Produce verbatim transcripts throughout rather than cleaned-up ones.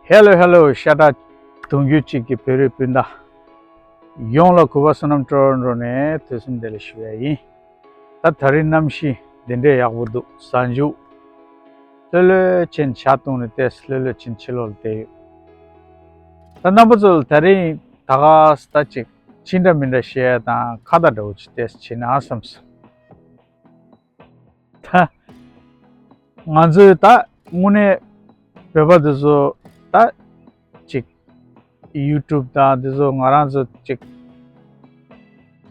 ཧེ་ལོ་ཧེ་ལོ། ཤ་ཁྲག་གདུང་རྒྱུད་གཅིག་གི་བོད་རིགས་སྤུན་ཟླ་ཡོངས་ལ་གུས་པ་བསོད་ནམས་སྤྲོ་བ་འགྲོ་ནས་དུས་གསུམ་བདེ་ལེགས་ཞུ་ཡ་ཡིན། ད་ད་རིང་གནམ་གཤིས་འདི་འདྲའི་ཡག་པོ་འདུག་གཟའ་མཇུག་ལྷོད་ལྷོད་ཕྱིན་ཇ་བཏུང་ནས་ཏོག་ཙམ་ལྷོད་ལྷོད་ཕྱིན་ཕྱི་ལོགས་ལ་བསྡད་ཡོད། ད་རྣམ་པ་ཚོ་ལ་ད་རིང་ད་ག་ས་ད་ཅིག་ཅི་འདྲ་མི་འདྲ་བཤད་ཡ་དང་ཁ་བརྡ་འདྲ་བོ་ཅིག་ཏོག་ཙམ་བྱེད་ན་བསམ་སོང་། ད་ང་ཚོའི་ད་དངོས་གནས་བོད་པ་འདི་ཚོ་ད་ཅིག་ཡུ་ཊུབ་དང་འདི་ཚོ་ང་རང་ཚོ་ཅིག་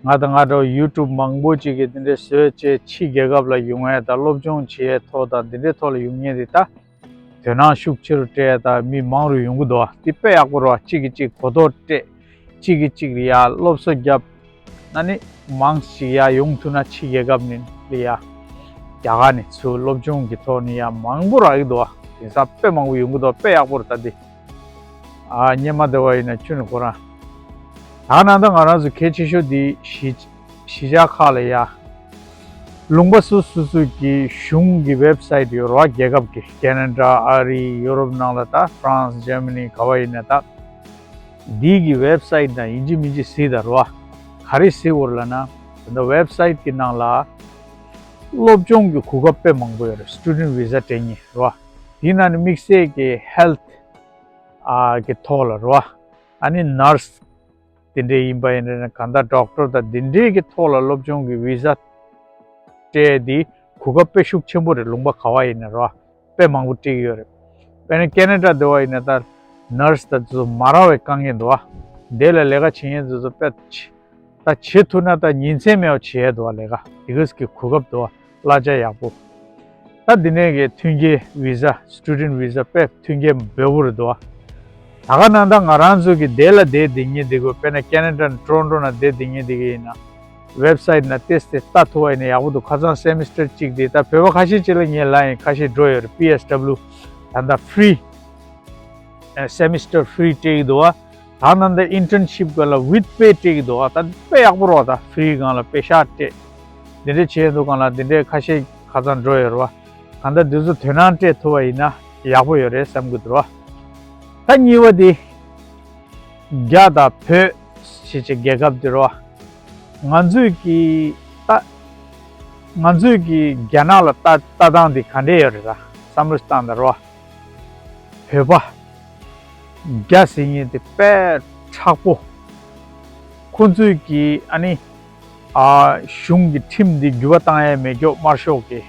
ང་དང་ང་འདྲ་བོ་ཡུ་ཊུབ་མང་པོ་ཅིག་གིས་འདི་འདྲའི་བཟོས་བྱས་ཕྱི་རྒྱལ་ཁབ་ལ་ཡོང་ཡས་དང་སློབ་སྦྱོང་བྱེད་ཡས་ཐོག་དང་འདི་འདྲའི་ཐོག་ལ་ཡོང་མཁན་དེ་ད་དོ་སྣང་ཤུགས་ཆེ་རུ་སྤྲད་ཡས་དང་མི་མང་རུ་ཡོང་གི་འདུག་བ། དེ་དཔེ་ཡག་པོ་རེད་བ། གཅིག་གིས་གཅིག་གོ་རྟོགས་སྤྲད། གཅིག་གིས་གཅིག་ལ་ཡ་སློབ་གསོ་བརྒྱབ་ན་ནི་མང་ཞིག་ཡ་ཡོང་ཐུབ་ན་ཕྱི་རྒྱལ་ཁབ་ནས་ལ་ཡ་རྒྱ་གར་ནས་ཚུར་སློབ་སྦྱོང་གི་ཐོག་ནས་ཡ་མང་པོ་རག་གི་འདུག་བ། དེང་སང་དཔེ་མང་པོ་ཡོང་གི་འདུག་དཔེ་ཡག་པོ་རེད་ད་འདི། ཨ་སྔོན་མ་དེ་བ་ཡིན་ན་ཁྱོད་ནས་ཁོ་རང་། ད་ནང་ད་ང་རང་ཚོ་གལ་ཆེ་ཤོས་འདི་གཞིས་གཞིས་ཆགས་ཁག་ལ་ཡ། ལུང་པ་སོ་སོ་སོ་གི་གཞུང་གི་ཝེབ་སའིཊ་ཡོད་རེད་བ། རྒྱལ་ཁབ་ཀྱི་ཁེ་ན་ཌ་ཨ་རི་ཡུ་རོབ་ནང་ལ་ད་ཧྥ་རན་སི་ཇར་མ་ནི་ག་བ་ཡིན་ན་ད། འདི་གི་ཝེབ་སའིཊ་ནང་ཡིན་གཅིག་མིན་གཅིག་གཟིགས་དང་རེད་བ། ག་རེ་གཟིགས་དགོས་རེད་ལབ་ན། ད་ལྟ་ཝེབ་སའིཊ་གི་ནང་ལ་སློབ་སྦྱོང་གི་གོ་སྐབས་དཔེ་མང་པོ་ཡོད་རེད། སི་ཊུ་ཌེན་ཊི་ཝི་ཟ་སྤྲད་མཁན་རེད་བ། དེའི་ནང་ནས་དམིགས་བསལ་གྱི་ཧེལ་ཐི་ཨ་གི་ཐོག་ལ་རེད་བ། ཨ་ནི་ནར་སི་དེ་འདྲའི་ཡིན་པ་ཡིན་ན་གང་ལྟར་ཌོག་ཊར་དང་དེ་འདྲའི་གི་ཐོག་ལ་སློབ་སྦྱོང་གི་ཝི་ཟ་སྤྲད་དེ་གོ་སྐབས་དཔེ་ཤུགས་ཆེན་པོ་རེད། ལུང་པ་ག་བ་ཡིན་ན་རེད་བ། དཔེ་མང་པོ་སྤྲད་ཀྱི་ཡོད་རེད། དཔེར་ན་ཁེ་ན་ཌ་དེ་བ་ཡིན་ན་ད་ནར་སི་དང་དེ་ཚོ་མ་རག་པའི་དཀའ་ངལ་འདུག་བ། དེ་ལ་ལས་ཀ་བྱེད་མཁན་དེ་ཚོ་དཔེ་ཆེ། ད་བྱེད་ཐུབ་ན་ད་ཉིན་མཚན་མེད་པ་བྱེད་ཡས་འདུག་བ། ལས་ཀ་དེ་ག་ཙམ་གྱི་གོ་སྐབས་འདུག་བ། གླ་ཆ་ཡག་པོ། ད་འདི་ནས་གི་མཐུན་རྐྱེན་ཝི་ཟ་སི་ཊུ་ཌེན་ཊི་ཝི་ཟ་དཔེ་མཐུན་རྐྱེན་འབེལ་པོ་རེད་འདུག་བ། ད་ག་ནང་ད་ང་རང་ཚོ་གི་དེ་ལ་བསྡད་བསྡད་མཁན་དེ་གོ་དཔེར་ན་ཁེ་ན་ཌ་ཊོ་རོན་ཊོ་ནང་བསྡད་བསྡད་མཁན་དེ་གི་ཡིན་ན། ཝེབ་སའིཊ་ནང་ཏོག་ཙམ་ལྟ་ཐུབ་པ་ཡིན་ན་ཡག་པོ་འདུག་ཁ་སང་སེ་མི་སི་ཊར་གཅིག་དེ་ད་བོད་པ་ཁ་ཤས་ཅིག་ལ་ངས་ལབ་ཡིན། ཁ་ཤས་འགྲོ་ཡོད་རེད། པི་ཨེས་ཌབ་ལུ་ད་ལྟ་ཧྥི་རི་ཨ་སེ་མི་སི་ཊར་ཧྥི་རི་སྤྲད་ཀྱི་འདུག་བ། ད་ནང་ད་ཨིན་ཊརན་ཤིབ་སྒང་ལ་ཝིད་པེ་སྤྲད་ཀྱི་འདུག་བ། ད་དཔེ་ཡག་པོ་རེད་བ། ད་ཧྥི་རི་སྒང་ལ་པེ་ཤག་སྤྲད། འདི་འདྲ་བྱས་འདུག་སྒང་ལ་འདི་འདྲའི་ཁ་ཤས་ཁ་སང་འགྲོ་ཡོད་རེད་བ། གང་ལྟར་འདི་ཚོ་དོ་སྣང་སྤྲད་ཐུབ་པ་ཡིན་ན་ཡག་པོ་ཡོད་རེད་བསམ་གྱི་འདུག་བ། ད་གཉིས་པ་འདི་རྒྱ་དང་བོད་ཞེས་བྱའི་རྒྱལ་ཁབ་འདི་རེད་བ། ང་ཚོས་ཀྱི་ད་ང་ཚོས་ཀྱི་རྒྱ་ནག་ལ་ལྟ་ལྟ་སྟངས་འདི་ག་འདྲས་ཡོད་རེད། ད་བསམ་བློ་བཏང་དང་རེད་བ། བོད་པ་རྒྱ་ཟེར་མཁན་དེ་དཔེ་མཁྲེགས་པོ། ཁོང་ཚོས་ཀྱི་ཨ་ནི་ཨ་གཞུང་གི་ཁྲིམས་འདི་འགྱུར་བ་བཏང་ཡས་མེད་རྒྱུ། དམར་ཤོག་གི་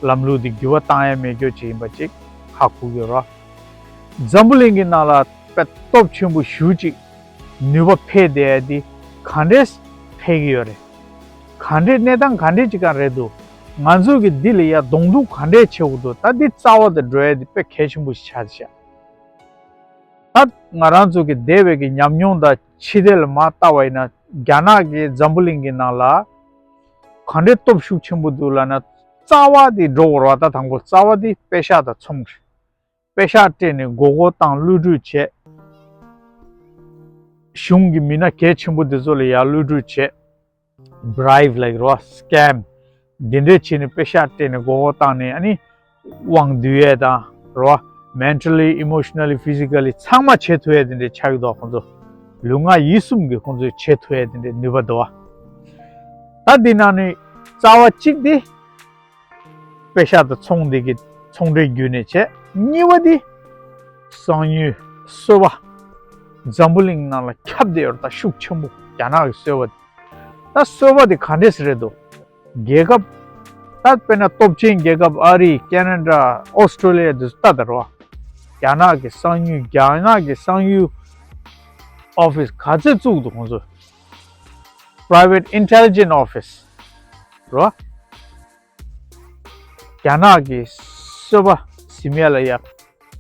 ལམ་ལུགས་འདི་འགྱུར་བ་བཏང་ཡས་མེད་རྒྱུ་ཅིག་ཡིན་པ་ཅིག་ཧ་གོ་གི་ཡོད་རེད། འཛམ་བུ་གླིང་གི་ནང་ལ་དཔེ་སྟོབས་ཆེན་པོ་ཞེ་པོ་ཅིག་ནུས་པ་འཕེལ་བསྡད་ཡས་འདི་ག་འདྲས་འཕེལ་གི་ཡོད་རེད། ག་འདྲས་གནས་སྟངས་ག་འདྲས་ཅིག་ག་རེད་འདུག་ང་ཚོ་གི་འདི་ལ་ཡ་གདོང་ཐུག་ག་འདྲས་བྱེད་དགོས་འདུག་ད་འདི་རྩ་བ་དང་འགྲོ་ཡ་འདི་དཔེ་གལ་ཆེན་པོ་ཞིག་ཆགས་བཞག་ད་ང་རང་ཚོ་གི་འདས་པའི་གི་ཉམས་མྱོང་དང་ཕྱི་དེ་ལ་མ་ལྟ་བ་ཡིན་ན་རྒྱ་ནག་གི་འཛམ་བུ་གླིང་གི་ནང་ལ་ག་འདྲས་སྟོབས་ཤུགས་ཆེན་པོ་འདུག་ལབ་ན། རྩ་བ་དེ་འགྲོ་དགོས་རེད་བ། ད་དང་པོ་རྩ་བ་དེ་པེ་ཤག་དང་ཚོང་རེད། པེ་ཤག་སྤྲད་ནས་མགོ་སྐོར་བཏང་། གློད་གྲོལ་བྱས། གཞུང་གི་མི་སྣ་གལ་ཆེན་པོ་དེ་ཚོ་ལ་ཡར་གློད་གྲོལ་བྱས། བྷི་རའིབ་ལབ་ཀྱི་རེད་བ། སི་ཀེམ། འདི་འདྲས་བྱས་ནས་པེ་ཤག་སྤྲད་ནས་མགོ་སྐོར་བཏང་ནས་ཨ་ནི་དབང་སྡུད་ཡས་དང་རེད་བ། མེན་ཊལ་ལི་ཨི་མོ་ཤ་ནལ་ལི་ཕི་ཟི་ཀལ་ལི་ཚང་མ་བྱེད་ཐུབ་ཡས་དེ་འདྲས་ཆགས་ཀྱི་འདུག་ཁོང་ཚོ་ལུས་ངག་ཡིད་གསུམ་གྱིས་ཁོང་ཚོས་བྱེད་ཐུབ་ཡས་དེ་འདྲས་ནུས་པ་འདུག་བ། ད་འདི་ནང་ནས་རྩ་བ་གཅིག་དེ། པེ་ཤག་དང་ཚོང་འདི་གི་ཚོང་འབྲེལ་བརྒྱུད་ནས་བྱས། གཉིས་པ་འདི་གསང་ཉུལ་སོལ་བ། འཛམ་བུ་གླིང་ནང་ལ་ཁྱབ་བསྡད་ཡོད་རེད། ད་ཤུགས་ཆེན་པོ་རྒྱ་ནག་གི་སོལ་བ། ད་སོལ་བ་འདི་ག་འདྲས་སེ་རེད་འདུག་རྒྱལ་ཁབ་ད་དཔེར་ན་སྟོབས་ཆེན་རྒྱལ་ཁབ་ཨ་རི། ཁེ་ན་ཌ། ཨོ་སི་ཊྲེ་ལི་ཡ་འདི་ཚོ་ལྟ་དང་རེད་བ། རྒྱ་ནག་གི་གསང་ཉུལ། རྒྱ་ནག་གི་གསང་ཉུལ་ཨོ་ཕི་སི་ག་ཚོད་བཙུགས་འདུག་ཁོང་ཚོས། Private Intelligence Office རེད་བ། རྒྱ་ནག་གི་སོལ་བ་ཟིན་ཡས་ལ་ཡ་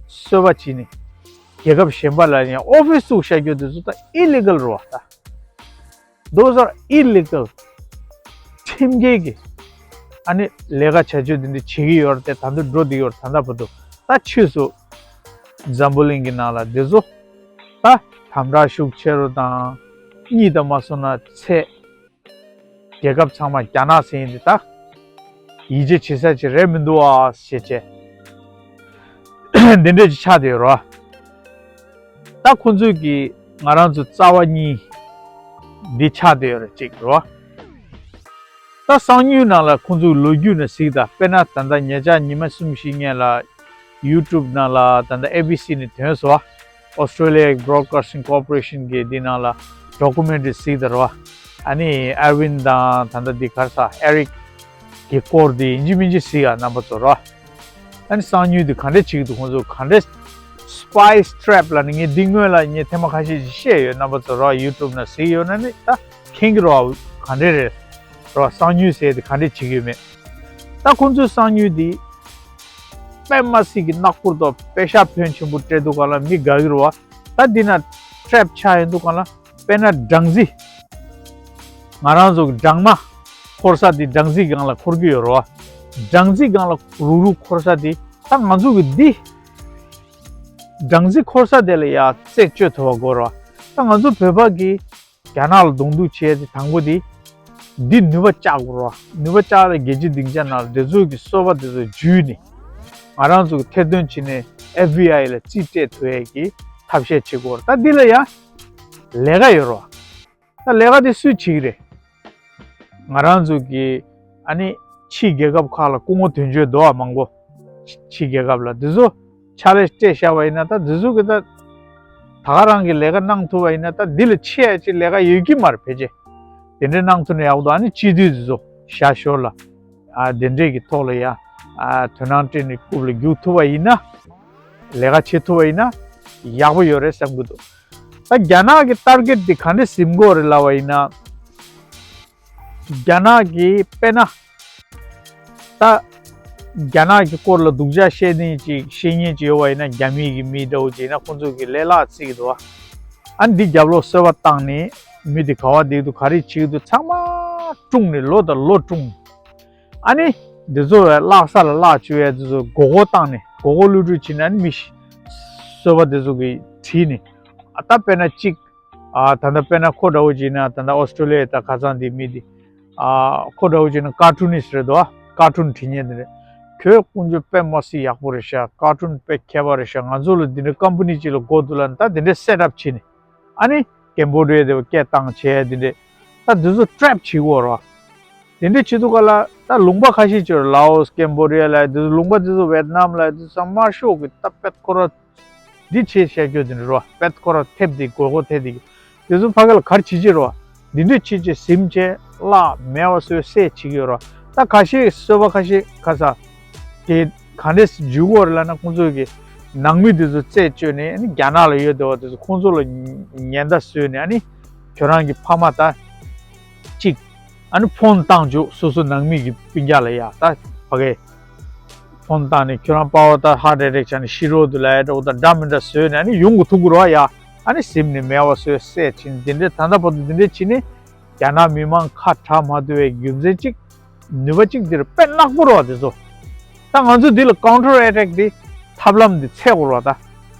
སོལ་བ་བྱས་ནས་རྒྱལ་ཁབ་གཞན་པ་ལ་ཡང་ཨོ་ཕི་སི་བཙུགས་བཞག་རྒྱུ་དེ་ཚོ་ད་ཨི་ལི་གལ་རེད་བ། ད་Those are illegal. ཁྲིམས་འགལ་གྱི་ཨ་ནི་ལས་ཀ་བྱ་སྤྱོད་དེ་འདྲ་བྱེད་ཀྱི་ཡོད་རེད་དེ། ད་འདི་འགྲོ་བསྡད་ཡོད་རེད། ད་ལྟ་བར་དུ་ད་ཕྱིས་སུ་འཛམ་བུ་གླིང་གི་ནང་ལ་འདི་ཚོ་ད་དམ་དྲག་ཤུགས་ཆེ་རུ་དང་། གཉིས་ད་མ་སོང་ན་ཚད། རྒྱལ་ཁབ་ཚང་མ་རྒྱ་ནག་ཟེར་མཁན་འདི་ད་ཡིད་ཆེས་བྱེད་ས་ཅིག་རེད་མི་འདུག་ཨ་ཞེས་བྱས། འདི་འདྲས་ཅིག་ཆགས་བསྡད་ཡོད་རེད། ད་ཁོང་ཚོས་ཀྱི་ང་རང་ཚོ་རྩ་བ་གཉིས་འདི་ཆགས་བསྡད་ཡོད་རེད་ཅིག་རོ། ད་གསང་ཉུལ་ནང་ལ་ཁོང་ཚོའི་ལོ་རྒྱུས་ནང་གཟིགས་དང་། དཔེར་ན་ད་ལྟ་ཉེ་ཆར་ཉི་མ་གསུམ་བཞི་སྔོན་ལ་YouTube་ནང་ལ་ད་ལྟ་A B C་ནས་ཐོན་སོང་བ། Australia Broadcasting Corporation་གི་འདི་ནང་ལ་documentary་གཟིགས་དང་རོ། ཨ་ནི་Erwin་དང་ད་ལྟ་འདི་ག་རེ་ཟ་Eric་གི་སྐོར་འདི་ཡིན་གཅིག་མིན་གཅིག་གཟིགས་ཨ་རྣམ་པ་ཚོ་རོ། ཨ་ནི་གསང་ཉུལ་འདི་ག་འདྲས་བྱེད་ཀྱི་འདུག་ཁོང་ཚོ་ག་འདྲས་spy trap་ལ་ནི་ངས་འདི་སྔོན་ལ་ངས་ཐེངས་མ་ཁ་ཤས་ཤིག་བཤད་ཡོད། རྣམ་པ་ཚོ་རོ་YouTube་ནང་གཟིགས་ཡོད་ན་ནི་ད་མཁྱེན་གྱི་རོ། ག་འདྲས་རེད་རོ། གསང་ཉུལ་ཟེར་དེ་ག་འདྲས་བྱེད་ཀྱི་ཡོད་མེད། ད་ཁོང་ཚོའི་གསང་ཉུལ་འདི་དཔེ་མ་སྲིད་ཀྱི་ནག་པོ་དང་དཔེ་ཤ་ཕོན་ཆེན་པོ་སྤྲད་འདུག་ག་ལ་མི་དགའ་གི་རོ། ད་འདི་ན་trap་ཆགས་ཡོད་འདུག་ག་ལ། དཔེར་ན་སྦྲང་རྩི། ང་རང་ཚོ་གི་སྦྲང་མ་འཁོར་ས་དེ་སྦྲང་རྩི་སྒང་ལ་འཁོར་གྱི་ཡོད་རེད་བ། སྦྲང་རྩི་སྒང་ལ་རུག་རུག་འཁོར་ས་དེ་ད་ང་ཚོ་གི་འདི་སྦྲང་རྩི་འཁོར་ས་དེ་ལ་ཡ་རྩད་གཅོད་ཐུབ་པ་དགོས་རེད་བ། ད་ང་ཚོ་བོད་པ་གི་རྒྱ་ནག་ལ་གདོང་གཏུག་བྱས་ཏེ་དང་པོ་དེ་འདི་ནུས་པ་བཅག་དགོས་རེད་བ། ནུས་པ་བཅག་ལ་རྒྱལ་སྤྱི་སྡིངས་ཆ་ནང་ལ་དེ་ཚོ་གི་སོ་པ་དེ་ཚོ་འཇུས་ནས་ང་རང་ཚོ་གི་ཐེར་འདོན་བྱས་ནས་FBI་ལ་རྩིས་སྤྲད་ཐུབ་ཡས་ཀྱི་ཐབས་ཤེས་བྱེད་དགོས་རེད། ད་འདི་ལ་ཡ་ལས་ཀ་ཡོད་རེད་བ། ད་ལས་ཀ་དེ་སུས་བྱེད་ཀྱི་རེད། ང་རང་ཚོ་གི་ཨ་ནི་ཕྱིའི་རྒྱལ་ཁབ་ཁག་ལ་སྐུ་ངོ་དོན་གཅོད་འདུག་བ་མང་པོ། ཕྱི་ཕྱིའི་རྒྱལ་ཁབ་ལ་དེ་ཚོ་ཕྱག་ལས་སྤྲད་བཞག་པ་ཡིན་ན་ད་དེ་ཚོ་གི་ད་ད་ག་རང་གི་ལས་ཀ་གནང་ཐུབ་པ་ཡིན་ན་ད་འདི་ལ་ཆེ་ཡ་ཅིག་ལས་ཀ་ཡོད་ཀྱི་མ་རེད་ཕལ་ཆེར། དེ་འདྲ་གནང་ཐུབ་ན་ཡག་པོ་འདུག་ཨ་ནི་སྤྱི་འཐུས་དེ་ཚོ་ཞར་ཞོར་ལ་ཨ་དེ་འདྲས་ཀྱི་ཐོག་ལ་ཡ་ཨ་དོ་སྣང་སྤྲད་ནས་རྐུབ་ལ་རྒྱུག་ཐུབ་པ་ཡིན་ན། ལས་ཀ་བྱེད་ཐུབ་པ་ཡིན་ན་ཡག་པོ་ཡོད་རེད་བསམ་གྱི་འདུག་ད་རྒྱ་ནག་གི་target་འདི་ག་འདྲས་ཟིན་གྱི་ཡོད་རེད་ལབ་པ་ཡིན་ན། རྒྱ་ནག་གི་དཔེར་ན་ད་རྒྱ་ནག་གི་སྐོར་ལ་སྡུག་ཅག་བཤད་མཁན་ཅིག་བཤད་མཁན་ཅིག་ཡོད་པ་ཡིན་ན། རྒྱ་མི་གི་མི་འདྲ་བོ་ཅིག་ཡིན་ན་ཁོང་ཚོ་གི་ལས་སླ་བརྩི་གི་འདུག་ཨ་འདི་རྒྱབ་ལོགས་སོལ་བ་བཏང་ནས་མི་འདི་ག་པར་བསྡད་འདུག་ག་རེ་བྱེད་ཀྱི་འདུག་ཚང་མ་བཀྲུངས་ནས་ལོ་དང་ལོ་བཀྲུངས། ཨ་ནི་འདི་ཚོ་བས་བརླག་ས་ལ་བརླག་བཅུག་ཡས་འདི་ཚོ་མགོ་སྐོར་བཏང་ནས་མགོ་སྐོར་གློད་གྲོལ་བྱས་ནས་ཨ་ནི་མི་ཤི་སོལ་བ་འདི་ཚོ་གི་བྲིས་ནས་ཨ་ད་དཔེར་ན་གཅིག་ཨ་ད་ལྟ་དཔེར་ན་ཁོ་འདྲ་བོ་བྱས་ན་ད་ལྟ་ཨོ་སི་ཀྲོ་ལི་ཡ་དང་ཁ་སང་འདི་མི་འདི་ཨ་ཁོ་འདྲ་བོ་བྱས་ན་ཀར་ཊུན་ནི་སི་རེད་དོ། ཀར་ཊུན་བྲིས་མཁན་འདི་རེད། ཁོས་ཀུན་སྤྱོད་དཔེ་མ་སྲིད་ཡག་པོ་རེད་ཤག་ཀར་ཊུན་དཔེ་མཁས་པ་རེད་ཤག་ང་ཚོ་ལ་འདི་འདྲའི་ཀམ་པ་ནི་གཅིག་ལ་མགོ་འདུག་ལབ་ན་ད་འདི་འདྲའི་སེ་ཊབ་བྱས་ནས། ཨ་ནི་ཀེམ་བོ་ཌི་ཡ་དེ་བ་སྐད་བཏང་བྱས་དེ་འདྲས་ད་དེ་ཚོ་ཊེབ་བྱེད་དགོས་རོ། དེ་འདྲས་བྱེད་དུས་ག་ལ་ད་ལུང་པ་ཁ་ཤས་ཅིག་ལའོ་སི་ཀེམ་བོ་ཌི་ཡ་ལ་དེ་ཚོ་ལུང་པ་དེ་ཚོ་ཝེ་ཏི་ནམ་ལ་དེ་ཚོ་དམར་ཤོག་གི་ད་པད་ཁོ་ར་འདི་བྱེད་བཤད་རྒྱུ་དེ་འདྲ་རོ། པད་ཁོ་ར་ཐེབས་དེ་དགོས་མཁོ་ཐེབས་དེ་དེ་ཚོ་ཕ་གི་ལ་ག་རེ་བྱེད་ཀྱི་རོ། འདི་འདྲས་བྱེད་ཀྱི་ཟིམ་བྱས་བརླག་མེད་པ་བཟོས་བསད་བྱེད་ཀྱི་ཡོད་རོ། ད་ཁ་ཤས་སོ་པ་ཁ་ཤས་ཁ་ས། དེ་ག་འདྲས་འཇུག་གི་ཡོད་རེད་ལབ་ན་ཁོང་ཚོ་གི་ནང་མི་དེ་ཚོ་རྩད་གཅོད་ནས་རྒྱ་ནག་ལ་ཡོད་བསྡད་པ་དེ་ཚོ་ཁོང་ཚོ་ལ་ཉེན་བརྡ་བཟོས་ནས་ཨ་ནི་ཁྱོད་རང་གི་ཕ་མ་ད་གཅིག་ཨ་ནི་ཕོན་བཏང་བཅུག་སོ་སོ་ནང་མི་གི་སྤུན་ཀྱག་ལ་ཡ་ད་ཕ་གི་ཕོན་བཏང་ནས་ཁྱོད་རང་པ་ཕ་ད་ཧར་ཊི་ཨེ་ཊེག་ཆགས་ནས་ཤི་རོགས་འདུག་ལབ་ཡ་འདྲ་བོ་ད་འདྲ་མི་འདྲ་བཟོས་ནས་ཨ་ནི་ཡོང་གི་ཐུག་གི་རོགས་ཡ་ཨ་ནི་ཟིམ་ནས་མེད་པ་བཟོས་བསད་ཕྱིན་དེ་འདྲས་ད་ལྟ་བར་དུ་དེ་འདྲས་བྱས་ནས་རྒྱ་ནག་མི་མང་ཁ་གྲག་མ་ཐུབ་པའི་རྒྱུ་མཚན་གཅིག་ནུས་པ་གཅིག་འདིར་དཔེ་ནག་པོ་རོ་དེ་ཚོ། ད་ང་ཚོ་འདི་ལ་ཀའུན་ཊར་ཨེ་ཊེག་འདི་ཐབས་ལམ་འདི་འཚོལ་དགོས་རོ་ད།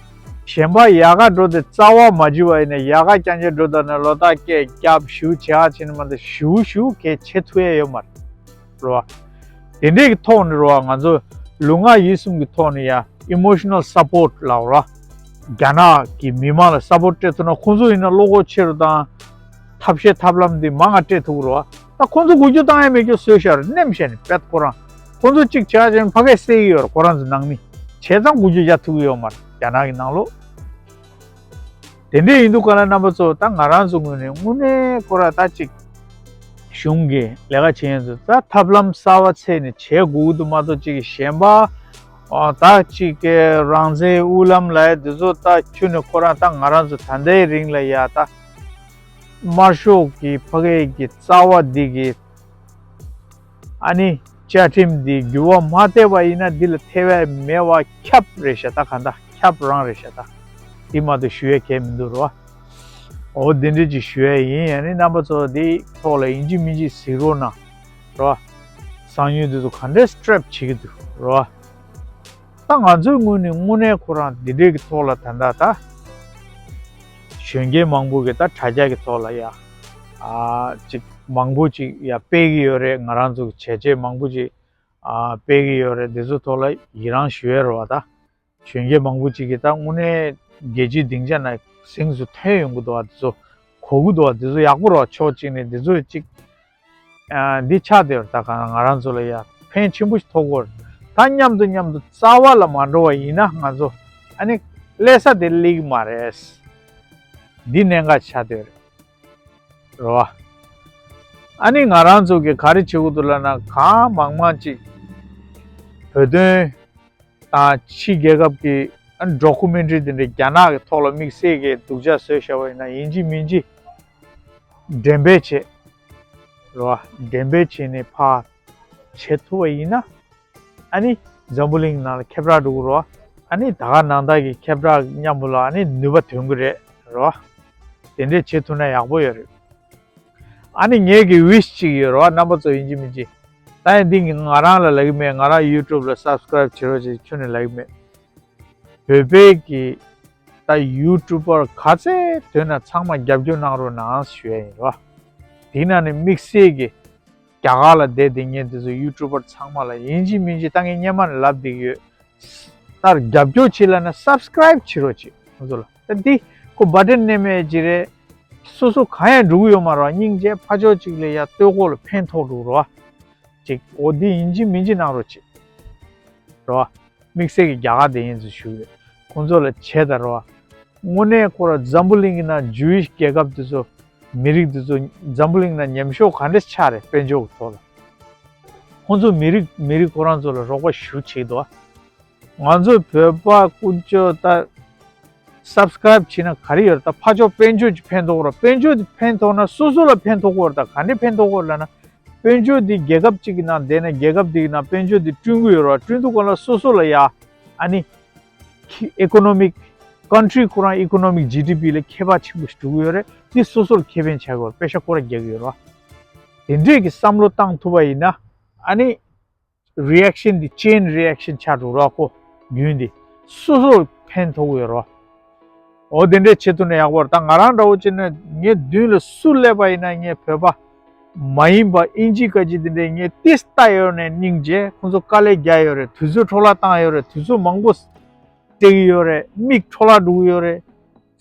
གཞན་པ་ཡག་ག་འགྲོ་དེ་རྩ་བ་མ་འཇུ་བ་ཡིན་ན་ཡག་ག་རྐྱང་རྐྱང་འགྲོ་ད་ན་ལོ་ཏོག་སྐད་རྒྱབ་ཞུ་བྱ་བྱེད་ན་མ་ད་ཞུ་ཞུ་གལ་ཆེ་ཐུབ་ཡ་ཡོད་མ་རེད་རོ། དེ་འདྲས་ཀྱི་ཐོག་ནས་རོ་ང་ཚོ་ལུས་ངག་ཡིད་གསུམ་གྱི་ཐོག་ནས་ཡ་ཨི་མོ་ཤི་ནལ་སཔོར་ཊི་ལབ་རོ། རྒྱ་ནག་གི་མི་མང་ལ་སཔོར་ཊི་སྤྲད་ཐུབ་ན་ཁོང་ཚོ་ཡིན་ན་བློ་ཁོག་ཆེ་རུ་དང་། ཐབས་ཤེས་ཐབས་ལམ་འདི་མང་ང་སྤྲད་ཐུབ་ཀྱི་རེད་བ། ད་ཁོང་ཚོ་འགུལ་སྐྱོད་བཏང་ཡ་མེད་རྒྱུ་བཟོས་བཞག་རེད་ནེམ་བཤད་ནས་པད་ཁོ་རང་། ཁོང་ཚོ་གཅིག་བྱས་ཙང་ཕ་གིས་བསད་ཀྱི་ཡོད་རེད་ཁོ་རང་ཚོ་ནང་མི། བྱས་ཙང་འགུལ་སྐྱོད་རྒྱག་ཐུབ་ཀྱི་ཡོད་མ་རེད་རྒྱ་ནག་གི་ནང་ལོགས། དེ་འདྲས་ཡིན་དུས་ག་ལ་རྣམ་པ་ཚོ་ད་ང་རང་ཚོ་ངོས་ནས་དངོས་གནས་ཁོ་ར་ད་གཅིག་གཞུང་གི་ལས་ཀ་བྱེད་མཁན་ཚོ་ད་ཐབས་ལམ་གསར་པ་འཚོལ་ནས་བྱེད་དགོས་ཀྱི་འདུག་མ་གཏོགས་གཅིག་གི་གཞན་པ། ཨོ་ད་གཅིག་གི་རང་བཙན་དབུ་ལམ་ལ་འདི་ཚོ་ད་ཁྱོན་ནས་ཁོ་རང་ད་ང་རང་ཚོ་ད་ལྟའི་རིང་ལ་ཡ་ད། དམར་ཤོག་གི་ཕ་གི་གི་རྩ་བ་འདི་གི་ཨ་ནི་བཅའ་ཁྲིམས་འདི་འགྱུར་བ་མ་བཏང་བ་ཡིན་ན་འདི་ལ་ཐེ་བ་མེད་པ་ཁྱབ་རེད་ཤག་ད་ག་འདྲ་ཁྱབ་རང་རེད་ཤག་ད་འདི་མ་གཏོགས་ཞུ་ཡ་གང་ཡང་མི་འདུག་རོ། འོ་འདི་འདྲ་ཅིག་ཞུ་ཡ་ཡིན། ཨ་ནི་རྣམ་པ་ཚོ་འདི་ཐོག་ལ་ཡིན་གཅིག་མིན་གཅིག་གཟིགས་རོགས་གནང་རོ། གསང་ཉུལ་འདི་ཚོ་ག་འདྲས་ཊེབ་བྱེད་ཀྱི་འདུག་རོ། ད་ང་ཚོའི་ངོས་ནས་དངོས་གནས་ཁོ་རང་འདི་འདྲའི་གི་ཐོག་ལ་ད་ལྟ་ད་གཞོན་སྐྱེས་མང་པོ་གི་ད་དྲ་རྒྱ་གི་ཐོག་ལ་ཡ་ཨ་ཅིག་མང་པོ་ཅིག་ཡ་སྤེལ་གི་ཡོད་རེད། ང་རང་ཚོ་གི་བྱས་རྗེས་མང་པོ་ཅིག་ཨ་སྤེལ་གི་ཡོད་རེད། འདི་ཚོ་ཐོག་ལ་ཡི་རངས་ཞུ་ཡ་རེད་བ། ད་གཞོན་སྐྱེས་མང་པོ་ཅིག་གི་ད་དངོས་གནས་ རྒྱལ་སྤྱིའི་སྡིངས་ཆ་ན་གཟེངས་སུ་ཐོན་ཡོང་གི་འདུག་བ། དེ་ཚོ་གོ་གི་འདུག་བ། དེ་ཚོ་ཡག་པོ་རེད་བ། ཕྱོགས་གཅིག་ནས་དེ་ཚོ་གཅིག་ཨ་འདི་ཆགས་བསྡད་ཡོད་རེད། ད་ག་ང་རང་ཚོ་ལ་ཡ་ཕན་ཆེན་པོ་ཞིག་ཐོགས་ཀྱི་ཡོད་རེད། ད་མཉམ་དུ་མཉམ་དུ་རྩ་བ་ལ་མ་འགྲོ་བ་ཡིན་ན་ང་ཚོ་ཨ་ནི་སླེབས་ས་དེ་སླེབས་ཀྱི་མ་རེད། འདི་གནད་འགག་ཆགས་བསྡད་ཡོད་རེད། རེད་བ། ཨ་ནི་ང་རང་ཚོ་གིས་ག་རེ་བྱེད་དགོས་འདུག་ལབ་ན། གང་མང་མང་ཅིག་བོད་དོན་དང་ཕྱི་རྒྱལ་ཁབ་ཀྱི་ཨ་ནི་ཌོ་ཀུ་མེན་ཊི་རི་དེ་འདྲ་རྒྱ་ནག་གི་ཐོག་ལ་དམིགས་བསལ་གྱི་སྡུག་ཅག་བཟོས་བཞག་པ་ཡིན་ན། ཡིན་གཅིག་མིན་གཅིག་འགྲེམས་སྤེལ་བྱེད། རེད་བ། འགྲེམས་སྤེལ་བྱས་ནས་ཕར་བྱེད་ཐུབ་པ་ཡིན་ན། ཨ་ནི་འཛམ་བུ་གླིང་ནང་ལ་ཁྱབ་བསྒྲགས་འགྲོ་གི་རེད་བ། ཨ་ནི་ད་ག་ནང་ལྟར་གྱི་ཁྱབ་བསྒྲགས་མཉམ་པོ་ལ་ཨ་ནི་ནུས་པ་ཐོན་གི་རེད། རེད་བ། དེ་འདྲས་བྱེད་ཐུབ་ན་ཡག་པོ་ཡོད་རེད། ཨ་ནི་ངེད་ཀྱི་ཝིཤ་ཅིག་ཡོད་རེད་བ། རྣམ་པ་ཚོ་ཡིན་གཅིག་མིན་གཅིག་ད་ཡིན་འདི་ང་རང་ལ་ལབ་ཀྱི་མེད། ང་རང་ཡུ་ཊུབ་ལ་སབ་སི་ཀ་རེབ་བྱེད་རོགས་བྱེད་ཁྱོན་ནས་ལབ་ཀྱི་མེད། བོད་པའི་གི་ད་ཡུ་ཊུབ་པར་ག་ཚད་ཐོན་ན་ཚང་མ་རྒྱབ་སྐྱོར་གནང་རོགས་གནང་ཞུ་ཡ་ཡིན་རོ། དེ་ན་ནི་དམིགས་བསལ་གྱི་རྒྱ་གར་ལ་བསྡད་དེ་ངས་འདི་ཚོ་ཡུ་ཊུབ་པར་ཚང་མ་ལ་ཡིན་གཅིག་མིན་གཅིག་ད་ངས་སྔོན་མ་ནས་ལབ་བསྡད་ཀྱི་ཡོད། ད་རྒྱབ་སྐྱོར་བྱེད་ལབ་ན་སབ་སི་ཀ་རེབ་བྱེད་རོགས་བྱེད་ཁོང་ཚོ་ལ། ད་འདི་ཁོ་བ་ཊན་མནན་མེད་ཅིག་རེད། སོ་སོ་གང་ཡང་འགྲོ་གི་ཡོད་མ་རེད་བ། སྙིང་རྗེ་ཕར་ཕྱོགས་གཅིག་ལ་ཡ་ལྟོས་སྐོར་ལ་ཕན་ཐོགས་འགྲོ་རོ་བ། ཅིག་འོ་འདི་ཡིན་གཅིག་མིན་གཅིག་གནང་རོགས་བྱེད། རོ། དམིགས་བསལ་གྱི་རྒྱ་གར་དེ་ཡིན་ཚུལ་ཞུ་གི་ཡོད། ཁོང་ཚོ་ལ་བྱས་ད་རོ། དངོས་གནས་ཁོ་ར་འཛམ་བུ་གླིང་གི་ནང་ཇུ་ཝིཤ་རྒྱལ་ཁབ་དེ་ཚོ་མི་རིགས་དེ་ཚོ་འཛམ་བུ་གླིང་ནང་ཉམས་ཤོས་ག་འདྲ་ཆགས་རེད་དཔལ་འབྱོར་གྱི་ཐོག་ལ། ཁོང་ཚོ་མི་རིགས་མི་རིགས་ཁོ་རང་ཚོ་ལ་རོགས་པ་ཞུ་བྱེད་ཀྱི་འདུག་ང་ཚོ་བོད་པ་ཀུན་སྤྱོད་ད་སབ་སི་ཀ་རེབ་བྱས་ན་ག་རེ་ཡོད་རེད། ད་ཕར་ཕྱོགས་དཔལ་འབྱོར་གྱི་ཕན་ཐོགས་ར། དཔལ་འབྱོར་དེ་ཕན་ཐོགས་ན་སོ་སོ་ལ་ཕན་ཐོགས་ཀྱི་ཡོད་རེད། ད་ག་འདྲས་ཕན་ཐོགས་ཀྱི་ཡོད་རེད་ལབ་ན། དཔལ་འབྱོར་འདི་རྒྱལ་ཁབ་གཅིག་གི་ནང་བསྡད་ན་རྒྱལ་ཁབ་འདི་གི་ནང་དཔལ་འབྱོར་འདི་བསྐྲུན་གྱི་ཡོད་རེད་བ། བསྐྲུན་དུས་སྒང་ལ་སོ་སོ་ལ་ཡ་ཨ་ནི་ཁི་ཨི་ཀོ་ནོ་མིག་ཀན་ཊི་རི་ཁོ་རང་ཨི་ཀོ་ནོ་མིག་ཇི་ཌི་པི་ལ་ཁྱད་པར་ཆེན་པོ་ཞིག་འགྲོ་གི་ཡོད་རེད། འདི་སོ་སོ་ལ་ཁེ་ཕན་ཆགས་ཀྱི་ཡོད་རེད། པེ་ཤ་ཁོ་རང་རྒྱག་གི་ཡོད་རེད་བ། དེ་འདྲས་ཀྱི་བསམ་བློ་བཏང་ཐུབ་པ་ཡིན་ན་ཨ་ནི་རི་ཨེག་ཤན་འདི་ཅེན་རི་ཨེག་ཤན་ཆགས་འགྲོ་རེད་བ། ཁོ་རྒྱུན་འདི་སོ་སོ་ལ་ཕན་ཐོགས་ཀྱི་ཡོད་རེད་བ། འོ་དེ་འདྲས་བྱེད་ཐུབ་ན་ཡག་པོ་རེད། ད་ང་རང་འདྲ་བོ་བྱས་ན་ངའི་མདུན་ལ་སུ་སླེབས་པ་ཡིན་ན་ངས་བོད་པ་མ་ཡིན་པ་ཨིན་ཇི་སྐད་ཅིག་དེ་འདྲས་ངས་ཏིས་ལྟ་ཡོད་ནས་སྙིང་རྗེ། ཁོང་ཚོ་དཀའ་ལས་རྒྱག་ཡོད་རེད། དུས་ཚོད་འཕྲོ་བརླག་བཏང་ཡོད་རེད། དུས་ཚོད་མང་པོ་སྤྲད་ཀྱི་ཡོད་རེད། མིག་འཕྲོ་བརླག་འགྲོ་གི་ཡོད་རེད།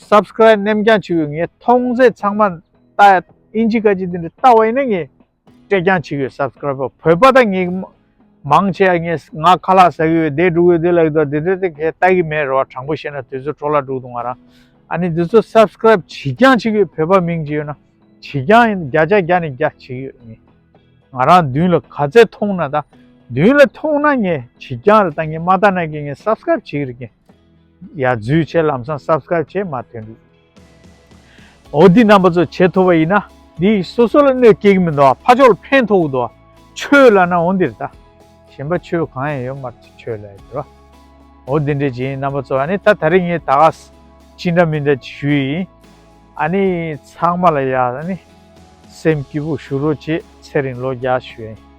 སབ་སི་ཀ་རེབ་ནེམ་རྐྱང་བྱེད་ཀྱི་ཡོད། ངས་མཐོང་ཚད་ཚང་མ་ལྟ་ཨིན་ཇི་སྐད་ཅིག་དེ་འདྲས་ལྟ་བ་ཡིན་ན་ངས་སྤྲད་རྐྱང་བྱེད་ཀྱི་ཡོད། སབ་སི་ཀ་རེབ་བོད་པ་ད་ངས་མང་ཆེ་ངས་ང་ཁ་ལག་ཟ་གི་ཡོད། དེ་འགྲོ་གི་ཡོད། དེ་ལབ་ཀྱི་འདུག་དེ་འདྲས་དེ་གས་ལྟ་གི་མེད་རེད་བ། དྲང་པོ་བཤད་ན་དུས་ཚོད་འཕྲོ་བརླག་འགྲོ་གི་འདུག་ང་རང་ཨ་ནི་དེ་ཚོ་སབ་སི་ཀ་རེབ་བྱེད་རྐྱང་བྱེད་ཀྱི་ཡོད། བོད་པ་མིང་བྱེད་ཡོད་ན་བྱེད་རྐྱང་ཡིན། བརྒྱ་ཆ་བརྒྱ་ནས་བརྒྱ་བྱེད་ཀྱི་ཡོད། ངས་ང་རང་མདུན་ལ་ག་ཚད་མཐོང་ན་ད་མདུན་ལ་མཐོང་ན་ངས་བྱེད་རྐྱང་རེད། ད་ངས་མ་ལྟ་ན་གི་ངས་སབ་སི་ཀ་རེབ་བྱེད་ཀྱི་རེད། ངས་ཡར་འཛུལ་བྱས་ལམ་སང་སབ་སི་ཀ་རེབ་བྱས་མར་ཐོན་འདུག་འོ་འདི་རྣམ་པ་ཚོ་བྱེད་ཐུབ་པ་ཡིན་ན་འདི་སོ་སོ་ལ་གནོད་སྐྱེལ་གྱི་མི་འདུག་ཕར་ཕྱོགས་ལ་ཕན་ཐོགས་ཀྱི་འདུག་ཆོས་ལབ་ན་འོ་འདི་རེད་ད། གཞན་པ་ཆོས་གང་ཡང་ཡོད་མ་རེད། ཆོས་ལབ་ཡ་དེ་རོ། འོ་འདི་འདྲས་ཅིག་ཡིན། རྣམ་པ་ཚོ་ཨ་ནི་ད་ད་རེས་ངས་ད་ག་ཅི་འདྲ་མི་འདྲ་ཅིག་ཞུས་ཡིན། ཨ་ནི་ཚང་མ་ལ་ཡ་ཨ་ནི་སེམས་སྐྱིད་པོ་བཞུགས་རོགས་བྱེད། ཚེ་རིང་ལོ་བརྒྱ་ཞུ་ཡིན།